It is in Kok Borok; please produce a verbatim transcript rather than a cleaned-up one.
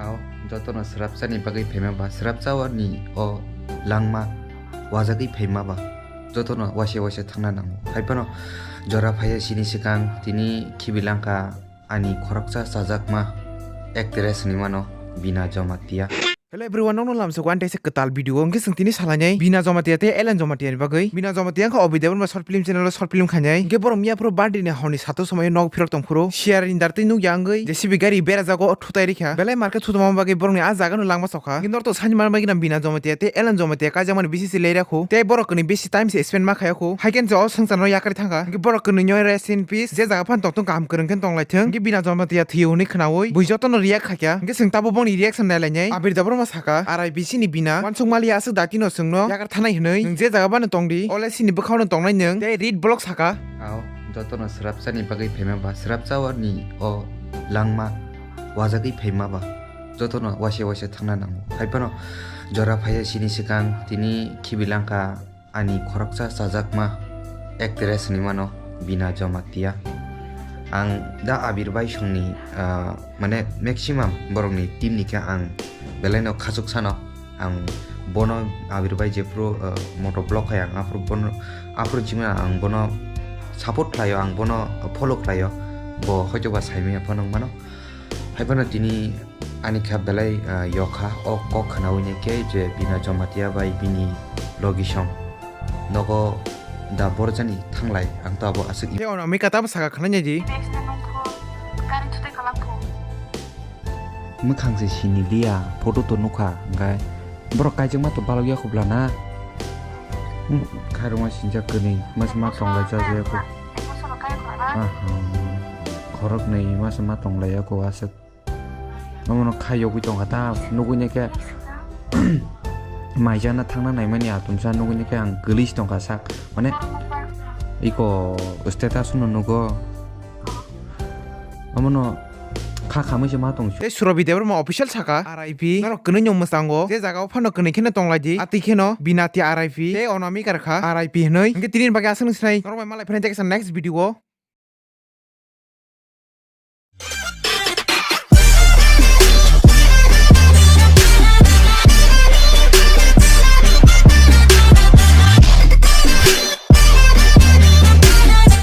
Ao jotono swrapchani bagwi phaima ba, swrapchani o langma wajagwi phaima ba, jotono waisa waisa thangna nango. Haiphano jora phaiya sini swkang tini khibi langkha ani khoroksa chajakma actress hinwi mano Bina Jamatia. Hello everyone, nokno lamsok one day se kwtal video. Hwnkhe chwng tini salainai Bina Jamatia tei Ellen Jamatia ni bagwi. Bina Jamatia wngkha Abhi Debbarma short film channel o short film khainai. Hwnkhe borok miya phuru birthday ni hor ni sato somoi o nok phirok tong phuru share indar tei nukya wngwi J C B gari berajago thutai rikha. Belai market thutuma bagwi borokni a jaga no langma sokha. Hwnkhe norok to sani manmai gwnang Bina Jamatia tei Ellen Jamatia kaijakmani bisi se leira khu. Tei borok kwnwi bisi time se spend ma khaya khu. Haikhe je o swngcharno yakarwi thangkha. Hwnkhe borok kwnwi no rest in peace. Je jaga phano tongthung kaham kwrwng khe tonglaithung. Hwnkhe Bina Jamatia thwiyo hwnwi khwnawi bui jotono react khaikha. Hwnkhe chwng tabuk boni reaction nailainai. Abir Debbarma sakha, R I P C ni Bina. Wansukmali aswk dati no chwngno yakar thanai hwnwi. Nwng je jaga bano tongdi. Ole sini bwkhao no tongnai nwng. Tei read block sakha. Ao jotono swrapchani bagwi phaima ba, swrapchani o langma wajagwi phaima ba, jotono waisa waisa thangna nango. Haiphano jora phaiya sini swkang tini khibi langkha ani khoroksa chajakma actress hinwi mano Bina Jamatia. Ang da Abir bai songni, ah, mane maximum borokni team ni khe ang belaino khachuk sano. Ang bono Abir bai jephru, ah, moto vlog khai ang aphuru bono, aphuru chimano ang bono support khlaio, ang bono follow khlaio. Bo hoitoba saimanya phano wngmano. Haiphano tini ani kha belai, ah, yokha o kok khwnawi nai khe je Bina Jamatia bai bini logisong nogo da borjani thanglai, ang to abo aswk. Tei ono Mika tamo saka khwlai nai di. Mwkhang se sini liya, photo to nukha, hwnkhe borok kaijakma to balokya khobla na. Hmm, khairokma sinjak kwnwi, masa ma tonglai cha jaya ko. Aha, khoroknwi masa ma tonglai ya ko aswk. Omono kha yogwi tongkha ta, nugwi nai khe maijana thangna naimani atumsa nugwi nai khe ang kwlwi se tongkha sak, mane iko status no nugo. Omono kha khamwi se ma tong. Tei Surabhi Debbarma official saka, R I P. Norok kwnwi no mwchango. Je jaga o phano kwnwi kheno tonglaidi. Atwi kheno Binati R I P. Tei Onamika rwkha R I P hwnwi. Hwnkhe tini bagwi aswk nw sinai. Norok bai malai phai nai tei kaisa next video o.